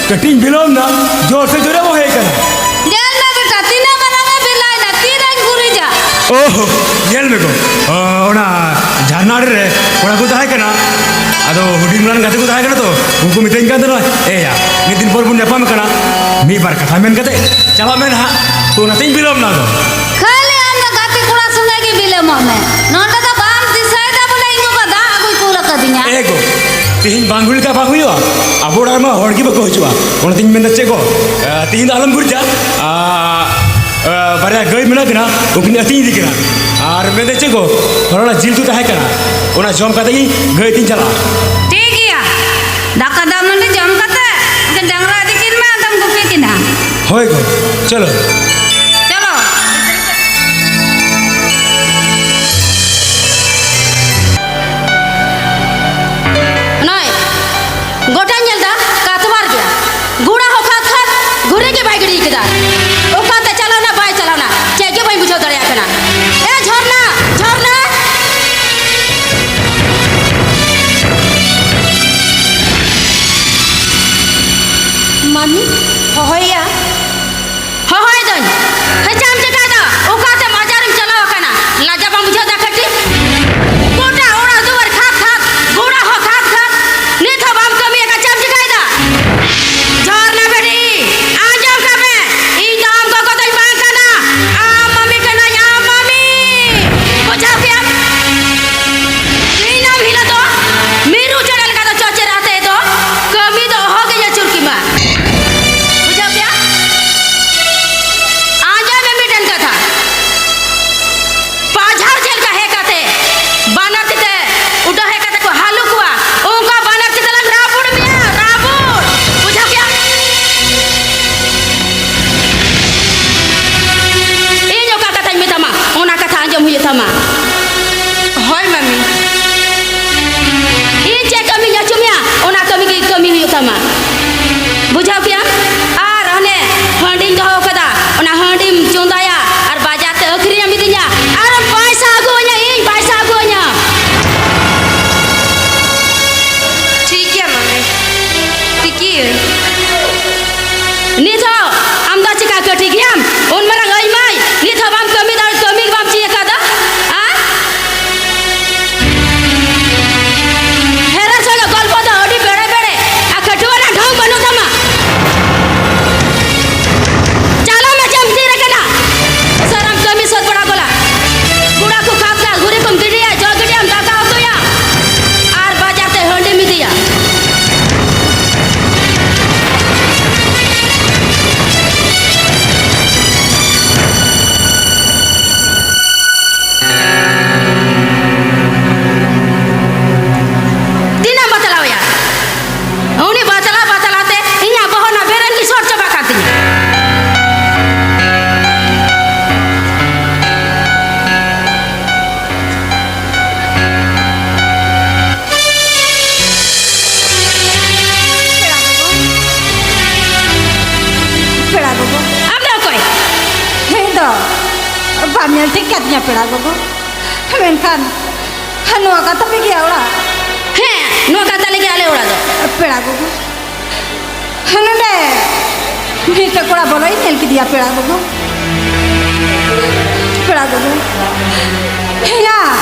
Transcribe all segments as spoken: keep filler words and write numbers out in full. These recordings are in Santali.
ᱠᱟᱹᱴᱤᱡ ᱵᱤᱞᱚᱢ ᱱᱟ, ᱡᱳᱨ ᱥᱮ ᱡᱳᱨᱮ ᱵᱚᱦᱮ ᱠᱟᱱᱟ᱾ ᱧᱮᱞ ᱢᱮ ᱵᱮᱴᱟ, ᱛᱤᱱᱟᱹᱜ ᱢᱟᱨᱟᱝ ᱮ ᱵᱤᱞᱟᱭᱱᱟ, ᱛᱤᱨᱮᱧ ᱜᱩᱨᱤᱡᱟ? ᱳᱦ, ᱧᱮᱞ ᱢᱮ ᱜᱚ, ᱚ, ᱚᱱᱟ ᱡᱷᱟᱨᱱᱟ ᱟᱲᱮ ᱨᱮ ᱠᱚᱲᱟ ᱠᱚ ᱛᱟᱦᱮᱸ ᱠᱟᱱᱟ᱾ ᱟᱫᱚ ᱦᱩᱰᱤᱧ ᱢᱟᱨᱟᱝ ᱜᱟᱛᱮ ᱠᱚ ᱛᱟᱦᱮᱸ ᱠᱟᱱᱟ ᱛᱚ, ᱩᱱᱠᱩ ᱢᱤᱛᱟᱹᱧ ᱠᱟᱱ ᱛᱟᱦᱮᱱᱟ, "ᱮᱭᱟ, ᱢᱤᱫ ᱫᱤᱱ ᱯᱚᱨ ᱵᱚᱱ ᱧᱟᱯᱟᱢ ᱠᱟᱱᱟ, ᱢᱤᱫ ᱵᱟᱨ ᱠᱟᱛᱷᱟ ᱢᱮᱱ ᱠᱟᱛᱮ ᱪᱟᱞᱟᱜ ᱢᱮ ᱱᱟᱦᱟᱜ᱾" ᱛᱚ ᱚᱱᱟᱛᱮᱧ ᱵᱤᱞᱚᱢ ᱱᱟ ᱫᱚ᱾ ᱠᱷᱟᱹᱞᱤ ᱟᱢ ᱫᱚ ᱜᱟᱛᱮ ᱠᱚᱲᱟ ᱥᱚᱸᱜᱮ ᱜᱮ ᱵᱤᱞᱚᱢᱚᱜ ᱢᱮ᱾ ᱱᱚᱰᱮ ᱫᱚ ᱵᱟᱢ ᱫᱤᱥᱟᱹᱭᱮᱫᱟ ᱵᱚᱞᱮ ᱤᱧ ᱜᱚᱜᱚ ᱫᱟᱜ ᱟᱹᱜᱩᱭ ᱠᱩᱞ ᱟᱠᱟᱫᱤᱧᱟ? ᱮ ᱜᱚ, ᱛᱤᱦᱤᱧ ᱵᱟᱝ ᱦᱩᱭ ᱞᱮᱠᱷᱟᱱ ᱵᱟᱝ ᱦᱩᱭᱩᱜᱼᱟ᱾ ᱟᱵᱚ ᱚᱲᱟᱜ ᱨᱮᱢᱟ ᱦᱚᱲ ᱜᱮ ᱵᱟᱠᱚ ᱦᱤᱡᱩᱜᱼᱟ᱾ ᱚᱱᱟᱛᱤᱧ ᱢᱮᱱᱫᱟ ᱪᱮᱫ ᱜᱚ, ᱮ, ᱛᱤᱦᱤᱧ ᱫᱚ ᱟᱞᱚᱢ ᱜᱩᱨᱤᱡᱟ᱾ ᱟ, ᱟ, ᱵᱟᱨᱭᱟ ᱜᱟᱹᱭ ᱢᱮᱱᱟᱜ ᱠᱤᱱᱟ, ᱩᱱᱠᱤᱱ ᱟᱹᱛᱤᱧ ᱤᱫᱤ ᱠᱤᱱᱟ᱾ ᱟᱨ ᱢᱮᱱᱫᱟ ᱪᱮᱫ ᱜᱚ, ᱛᱷᱚᱲᱟ ᱜᱟᱱ ᱡᱤᱞ ᱩᱛᱩ ᱛᱟᱦᱮᱸ ᱠᱟᱱᱟ, ᱚᱱᱟ ᱡᱚᱢ ᱠᱟᱛᱮ ᱜᱮ ᱜᱟᱹᱭ ᱟᱹᱛᱤᱧ ᱪᱟᱞᱟᱜᱼᱟ᱾ ᱴᱷᱤᱠ ᱜᱮᱭᱟ, ᱫᱟᱠᱟ ᱫᱟᱜ ᱢᱟᱹᱰᱤ ᱡᱚᱢ ᱠᱟᱛᱮ ᱰᱟᱝᱨᱟ ᱤᱫᱤ ᱠᱤᱱ ᱢᱮ, ᱟᱫᱚᱢ ᱜᱩᱯᱤ ᱠᱤᱱᱟ᱾ ᱦᱳᱭ ᱜᱚ, ᱪᱚᱞᱚ᱾ ᱪᱚᱞᱚ᱾ ᱱᱚᱭ, ᱜᱚᱴᱟᱧ ᱧᱮᱞ ᱫᱟ, ᱠᱟᱛᱣᱟᱨ ᱜᱮᱭᱟ᱾ ᱜᱩᱲᱟ ᱦᱚᱸ ᱠᱷᱟᱛ ᱠᱷᱟᱛ, ᱜᱷᱩᱨᱮ ᱜᱮ ᱵᱟᱭ ᱜᱤᱰᱤ ᱠᱟᱫᱟ᱾ ᱚᱠᱟᱛᱮ ᱪᱟᱞᱟᱣᱱᱟ, ᱵᱟᱭ ᱪᱟᱞᱟᱣᱱᱟ, ᱪᱮᱫ ᱜᱮ ᱵᱟᱹᱧ ᱵᱩᱡᱷᱟᱹᱣ ᱫᱟᱲᱮᱭᱟᱜ ᱠᱟᱱᱟ᱾ ᱮ ᱡᱷᱚᱨᱱᱟ, ᱡᱷᱚᱨᱱᱟ! ᱢᱟᱹᱱᱤ, ᱦᱚᱦᱚᱭᱮᱭᱟ᱾ ᱦᱚᱦᱚᱭᱮᱫᱟᱹᱧ, ᱟᱢ ᱧᱮᱞ ᱴᱷᱤᱠ ᱠᱟᱫᱤᱧᱟ ᱯᱮᱲᱟ ᱜᱚᱜᱚ, ᱢᱮᱱᱠᱷᱟᱱ ᱱᱚᱣᱟ ᱠᱟᱛᱷᱟ ᱯᱮ ᱜᱮᱭᱟ ᱚᱲᱟᱜ᱾ ᱦᱮᱸ, ᱱᱚᱣᱟ ᱠᱟᱛᱷᱟ ᱞᱟᱹᱜᱤᱫ ᱟᱞᱮ ᱚᱲᱟᱜ ᱫᱚ᱾ ᱯᱮᱲᱟ ᱜᱚᱜᱚ, ᱱᱚᱰᱮ ᱢᱤᱫᱴᱮᱡ ᱠᱚᱲᱟ ᱵᱚᱞᱚᱭ ᱧᱮᱞ ᱠᱮᱫᱮᱭᱟ ᱯᱮᱲᱟ ᱜᱚᱜᱚ᱾ ᱯᱮᱲᱟ ᱜᱚᱜᱚ, ᱤᱧᱟᱹᱜ,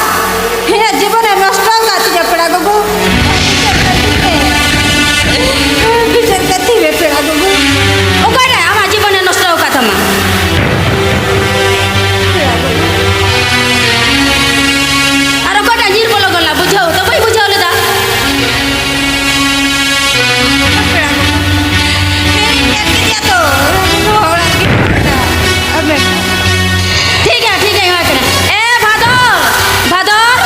ᱤᱧᱟᱹᱜ ᱡᱤᱵᱚᱱᱮ ᱱᱚᱥᱴᱚ ᱟᱠᱟᱫ ᱛᱤᱧᱟ ᱯᱮᱲᱟ ᱜᱚᱜᱚ᱾ ᱵᱤᱪᱟᱹᱨ ᱠᱟᱹᱛᱤᱧ ᱢᱮ᱾ ᱵᱤᱪᱟᱹᱨ ᱠᱟᱹᱛᱤᱧ ᱢᱮ ᱯᱮᱲᱟ ᱜᱚᱜᱚ᱾ ᱚᱠᱚᱭ ᱨᱮ ᱟᱢᱟᱜ ᱡᱤᱵᱚᱱᱮ ᱱᱚᱥᱴᱚ ᱟᱠᱟᱫ ᱛᱟᱢᱟ? ᱯᱮᱲᱟ ᱜᱚᱜᱚ᱾ ᱟᱨ ᱚᱠᱚᱭᱴᱟᱜ ᱧᱤᱨ ᱵᱚᱞᱚ ᱜᱚᱫ ᱞᱮᱱᱟ? ᱵᱩᱡᱷᱟᱹᱣ ᱛᱚ ᱵᱟᱹᱧ ᱵᱩᱡᱷᱟᱹᱣ ᱞᱮᱫᱟ᱾ ᱯᱮᱲᱟ ᱜᱚᱜᱚ᱾ ᱦᱮᱸ, ᱧᱮᱞ ᱠᱮᱫᱮᱭᱟ ᱛᱚ᱾ ᱱᱚᱣᱟ ᱚᱲᱟᱜ ᱨᱮᱜᱮ ᱢᱮᱱᱟᱜᱼᱟ᱾ ᱟᱵᱮᱱ᱾ ᱴᱷᱤᱠ ᱜᱮᱭᱟ, ᱴᱷᱤᱠ ᱜᱮᱭᱟ, ᱮᱢᱟᱭ ᱠᱟᱱᱟ᱾ ᱮ, ᱵᱷᱟᱫᱚᱨ! ᱵᱷᱟᱫᱚᱨ!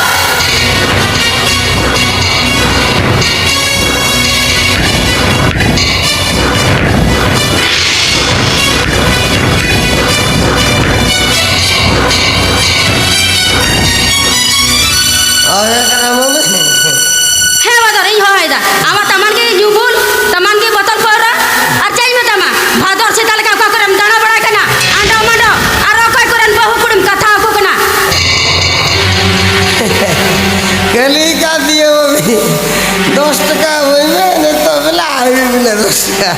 ᱦᱮᱸ, ᱵᱟᱫᱚᱨ, ᱤᱧ ᱦᱚᱦᱚᱭᱮᱫᱟ᱾ ᱟᱢᱟᱜ ᱛᱟᱢᱟᱱ ᱜᱮ ᱧᱩ ᱵᱩᱞ, ᱛᱟᱢᱟᱱ ᱜᱮ ᱵᱚᱛᱚᱞ ᱯᱟᱹᱣᱨᱟᱹ, ᱟᱨ ᱪᱮᱫ ᱤᱧ ᱢᱮᱛᱟᱢᱟ? ᱵᱷᱟᱫᱚᱨ ᱥᱮᱛᱟ ᱞᱮᱠᱟ ᱚᱠᱟ ᱠᱚᱨᱮᱢ ᱫᱟᱬᱟ ᱵᱟᱲᱟᱭ ᱠᱟᱱᱟ? ᱟᱸᱰᱚ ᱢᱟᱸᱰᱚ, ᱟᱨ ᱚᱠᱚᱭ ᱠᱚᱨᱮᱱ ᱵᱟᱹᱦᱩ ᱠᱩᱲᱤᱢ ᱠᱟᱛᱷᱟ ᱟᱠᱚ ᱠᱟᱱᱟ? ᱠᱷᱟᱹᱞᱤ ᱠᱟᱱ ᱫᱤᱭᱟᱹ ᱵᱟᱹᱵᱤ᱾ ᱫᱚᱥ ᱴᱟᱠᱟ ᱮᱢᱟᱹᱧ ᱢᱮ, ᱱᱤᱛᱚᱜ ᱵᱮᱞᱟ ᱦᱩᱭᱩᱜ ᱵᱮᱞᱟ ᱫᱚᱥ ᱴᱟᱠᱟ᱾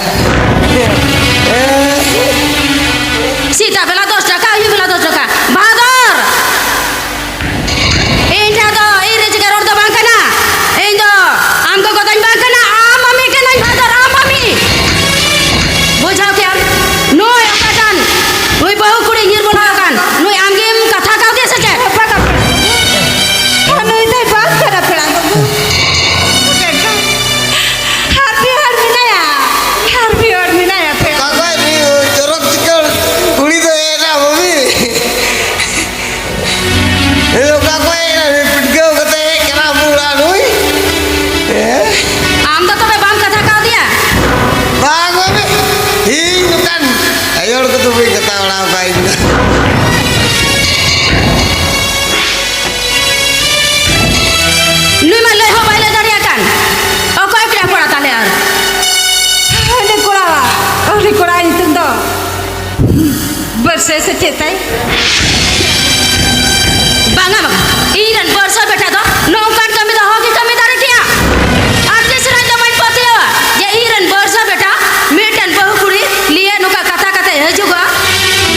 ᱥᱮᱛᱟᱜ ᱵᱮᱞᱟ ᱫᱚᱥ ᱴᱟᱠᱟ, ᱟᱹᱭᱩᱵ ᱵᱮᱞᱟ ᱫᱚᱥ ᱴᱟᱠᱟ᱾ ᱵᱷᱟᱫᱚᱨ! ᱤᱧ ᱴᱷᱮᱱ ᱫᱚ ᱤᱧ ᱨᱮ ᱪᱤᱠᱟ ᱨᱚᱲ ᱫᱚ ᱵᱟᱝ ᱠᱟᱱᱟ᱾ ᱤᱧ ᱫᱚ ᱟᱢ ᱜᱚᱜᱚ ᱫᱚᱧ ᱵᱟᱝ ᱠᱟᱱᱟ, ᱟᱢ ᱢᱟᱢᱤ ᱠᱟᱹᱱᱟᱹᱧ, ᱵᱷᱟᱫᱚᱨ, ᱟᱢ ᱢᱟᱢᱤ᱾ ᱵᱩᱡᱷᱟᱹᱣ ᱠᱮᱜᱼᱟᱢ? ᱱᱩᱭ ᱚᱠᱟᱴᱟᱱ, ᱱᱩᱭ ᱵᱟᱹᱦᱩ ᱠᱩᱲᱤ ᱧᱤᱨ ᱵᱚᱞᱚ ᱟᱠᱟᱱ, ᱱᱩᱭ ᱟᱢ ᱜᱮᱢ ᱠᱟᱛᱷᱟ ᱠᱟᱣᱫᱮᱭᱟ ᱥᱮ ᱪᱮᱫ? ᱵᱟᱵᱟ ᱠᱟᱱᱟ᱾ ᱱᱩᱭ ᱫᱚᱭ ᱵᱟᱝ ᱠᱟᱱᱟ ᱯᱮᱲᱟ ᱜᱚᱜᱚ᱾ ᱟᱨ ᱢᱤᱫ ᱦᱚᱲ ᱢᱮᱱᱟᱭᱟ, ᱟᱨ ᱢᱤᱫ ᱦᱚᱲ ᱢᱮᱱᱟᱭᱟ ᱯᱮᱲᱟ᱾ ᱚᱠᱟ ᱠᱷᱚᱡ ᱱᱩᱭ ᱪᱚᱨᱚᱠ ᱪᱤᱠᱟᱹᱲ ᱠᱩᱲᱤ ᱫᱚ ᱦᱮᱡ ᱮᱱᱟ ᱢᱟᱢᱤ? ᱮ, ᱚᱠᱟ ᱠᱷᱚᱡ ᱦᱮᱡ ᱮᱱᱟ? ᱯᱤᱴᱠᱟᱹᱣ ᱠᱟᱛᱮ ᱦᱮᱡ ᱠᱟᱱᱟ ᱟᱵᱚ ᱚᱲᱟᱜ ᱱᱩᱭ᱾ ᱮ? ᱟᱢ ᱫᱚ ᱛᱚᱵᱮ ᱵᱟᱢ ᱠᱟᱛᱷᱟ ᱠᱟᱣᱫᱮᱭᱟ? ᱵᱟᱝ, ᱵᱟᱝ, ᱤᱧ ᱱᱚᱝᱠᱟᱱ ᱟᱭᱳ ᱦᱚᱲ ᱠᱚᱫᱚ ᱵᱟᱹᱧ ᱠᱟᱛᱷᱟ ᱵᱟᱲᱟ ᱟᱠᱟᱫ ᱤᱧ ᱫᱚ᱾ ᱱᱩᱭ ᱢᱟ ᱞᱟᱹᱭ ᱦᱚᱸ ᱵᱟᱭ ᱞᱟᱹᱭ ᱫᱟᱲᱮᱭᱟᱜ ᱠᱟᱱ᱾ ᱚᱠᱚᱭ ᱯᱮᱲᱟ ᱠᱚᱲᱟ ᱛᱟᱞᱮ ᱟᱨ? ᱩᱱᱤ ᱠᱚᱲᱟ, ᱩᱱᱤ ᱠᱚᱲᱟ ᱧᱩᱛᱩᱢ ᱫᱚ ᱵᱟᱹᱨᱥᱟᱹ ᱥᱮ ᱪᱮᱫ ᱛᱟᱭ? ᱵᱟᱝᱟ, ᱵᱟᱝᱟ, ᱤᱧ ᱨᱮᱱ ᱵᱟᱹᱨᱥᱟᱹ ᱵᱮᱴᱟ ᱫᱚ ᱱᱚᱝᱠᱟᱱ ᱠᱟᱹᱢᱤ ᱫᱚ ᱚᱦᱚᱸ ᱜᱮ ᱠᱟᱹᱢᱤ ᱫᱟᱲᱮ ᱠᱮᱭᱟ᱾ ᱟᱨ ᱛᱤᱥ ᱨᱮ ᱫᱚ ᱵᱟᱹᱧ ᱯᱟᱹᱛᱭᱟᱹᱣᱟ ᱡᱮ ᱤᱧ ᱨᱮᱱ ᱵᱟᱹᱨᱥᱟᱹ ᱵᱮᱴᱟ ᱢᱤᱫᱴᱮᱱ ᱵᱟᱹᱦᱩ ᱠᱩᱲᱤ ᱞᱤᱭᱮ ᱱᱚᱝᱠᱟ ᱠᱟᱛᱷᱟ ᱠᱟᱛᱮ ᱦᱤᱡᱩᱜᱚᱜᱼᱟ᱾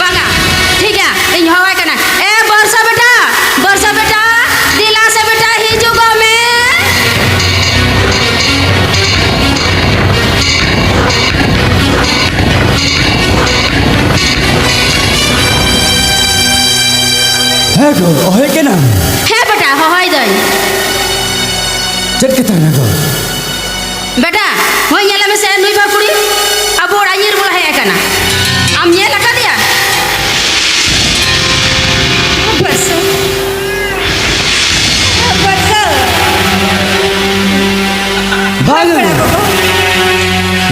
ᱵᱟᱝᱟ, ᱴᱷᱤᱠ ᱜᱮᱭᱟ, ᱤᱧ ᱦᱚᱦᱚᱣᱟᱭ ᱠᱟᱱᱟ᱾ ᱮ ᱵᱟᱹᱨᱥᱟᱹ ᱵᱮᱴᱟ, ᱵᱟᱹᱨᱥᱟᱹ ᱵᱮᱴᱟ, ᱫᱮᱞᱟ ᱥᱮ ᱵᱮᱴᱟ, ᱦᱤᱡᱩᱜᱚᱜ ᱢᱮ᱾ ᱦᱮᱸ ᱜᱚ, ᱦᱮᱡ ᱠᱟᱱᱟ᱾ ᱦᱮᱸ ᱵᱮᱴᱟ, ᱦᱚᱦᱚᱭ ᱫᱟᱹᱧ᱾ ᱪᱮᱫ ᱠᱟᱛᱷᱟ ᱠᱟᱱᱟ ᱜᱚ? ᱵᱮᱴᱟ, ᱦᱳᱭ ᱧᱮᱞ ᱢᱮᱥᱮ, ᱱᱩᱭ ᱵᱟᱹᱦᱩ ᱠᱩᱲᱤ ᱟᱵᱚ ᱚᱲᱟᱜ ᱧᱤᱨ ᱵᱚᱞᱚ ᱦᱮᱡ ᱟᱠᱟᱱᱟ᱾ ᱟᱢ ᱧᱮᱞ ᱟᱠᱟᱫᱮᱭᱟ? ᱵᱟᱹᱨᱥᱟᱹ᱾ ᱵᱟᱹᱨᱥᱟᱹ᱾ ᱵᱟᱝ᱾ ᱯᱮᱲᱟ ᱠᱚᱠᱚ᱾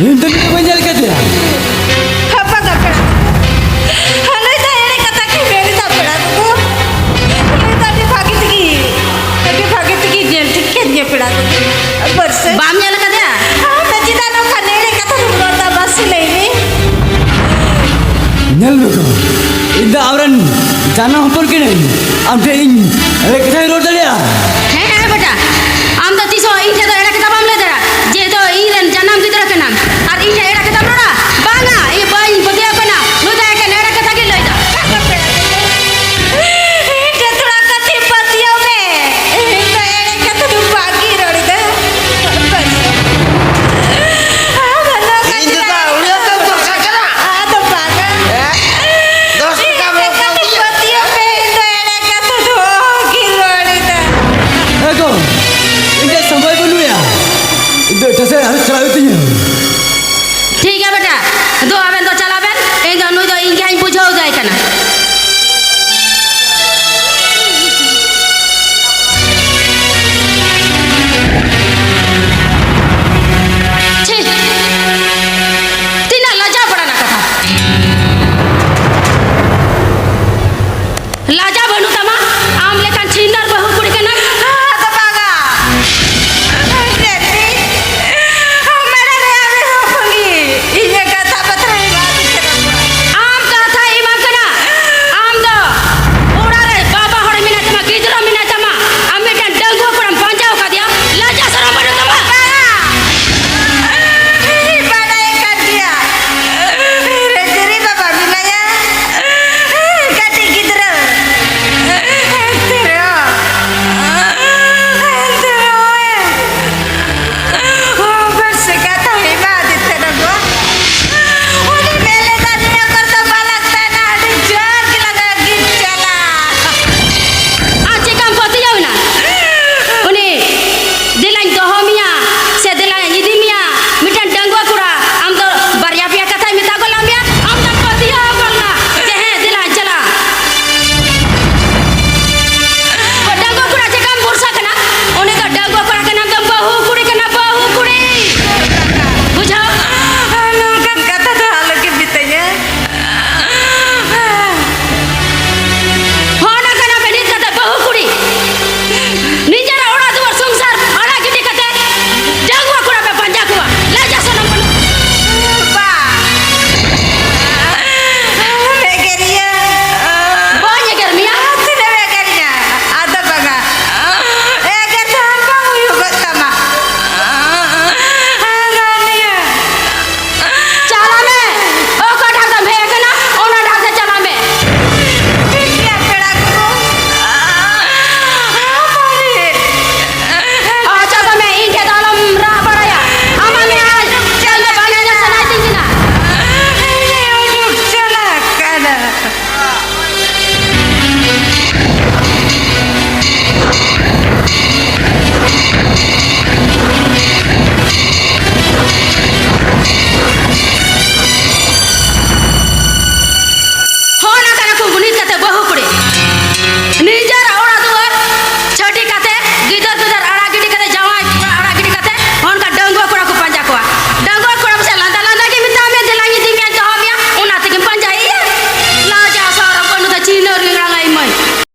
ᱤᱧ ᱫᱚ ᱱᱤᱛ ᱵᱟᱹᱧ ᱧᱮᱞ ᱠᱟᱫᱮᱭᱟ᱾ ᱦᱟᱯᱟ ᱫᱟ ᱯᱮᱲᱟ ᱠᱚᱠᱚ᱾ ᱦᱟᱱᱮ ᱫᱚ ᱮᱲᱮ ᱠᱟᱛᱷᱟ ᱠᱤ ᱢᱮᱱ ᱮᱫᱟ ᱯᱮᱲᱟ ᱠᱚᱠᱚ᱾ ᱱᱩᱭ ᱫᱚ ᱟᱹᱰᱤ ᱵᱷᱟᱜᱮ ᱛᱮᱜᱮ, ᱟᱹᱰᱤ ᱵᱷᱟᱜᱮ ᱛᱮᱜᱮ ᱧᱮᱞ ᱴᱷᱤᱠ ᱠᱮᱫ ᱜᱮᱭᱟ ᱯᱮᱲᱟ ᱠᱚᱠᱚ᱾ ᱵᱟᱹᱨᱥᱟᱹ᱾ ᱵᱟᱢ ᱧᱮᱞ ᱟᱠᱟᱫᱮᱭᱟ? ᱟᱢ ᱫᱚ ᱪᱮᱫᱟᱜ ᱱᱚᱝᱠᱟ ᱮᱲᱮ ᱠᱟᱛᱷᱟ ᱫᱚᱢ ᱨᱚᱲ ᱮᱫᱟ? ᱢᱟᱥᱮ ᱞᱟᱹᱭ ᱢᱮ᱾ ᱧᱮᱞ ᱢᱮ ᱜᱚ, ᱤᱧ ᱫᱚ ᱟᱢᱨᱮᱱ ᱡᱟᱱᱟᱢ ᱦᱚᱯᱚᱱ ᱠᱟᱹᱱᱟᱹᱧ᱾ ᱟᱢ ᱴᱷᱮᱱ ᱤᱧ ᱮᱲᱮ ᱠᱟᱛᱷᱟᱧ ᱨᱚᱲ ᱫᱟᱲᱮᱭᱟᱜᱼᱟ? ᱦᱮᱸ, ᱦᱮᱸ, ᱵᱮᱴᱟ, ᱟᱢ ᱫᱚ ᱛᱤᱥ ᱦᱚᱸ ᱤᱧ ᱴᱷᱮᱱ ᱫᱚ ᱮᱲᱮ ᱠᱟᱛᱷᱟ ᱵᱟᱢ ᱞᱟᱹᱭ ᱫᱟᱲᱮᱭᱟᱜᱼᱟ᱾ ᱡᱮᱦᱮᱛᱩ ᱤᱧ ᱨᱮᱱ ᱡᱟᱱᱟᱢ ᱜᱤᱫᱽᱨᱟᱹ ᱠᱟᱱᱟᱢ, ᱟᱨ ᱤᱧ ᱴᱷᱮᱱ ᱮᱲᱮ ᱠᱟᱛᱷᱟᱢ ᱨᱚᱲᱟ?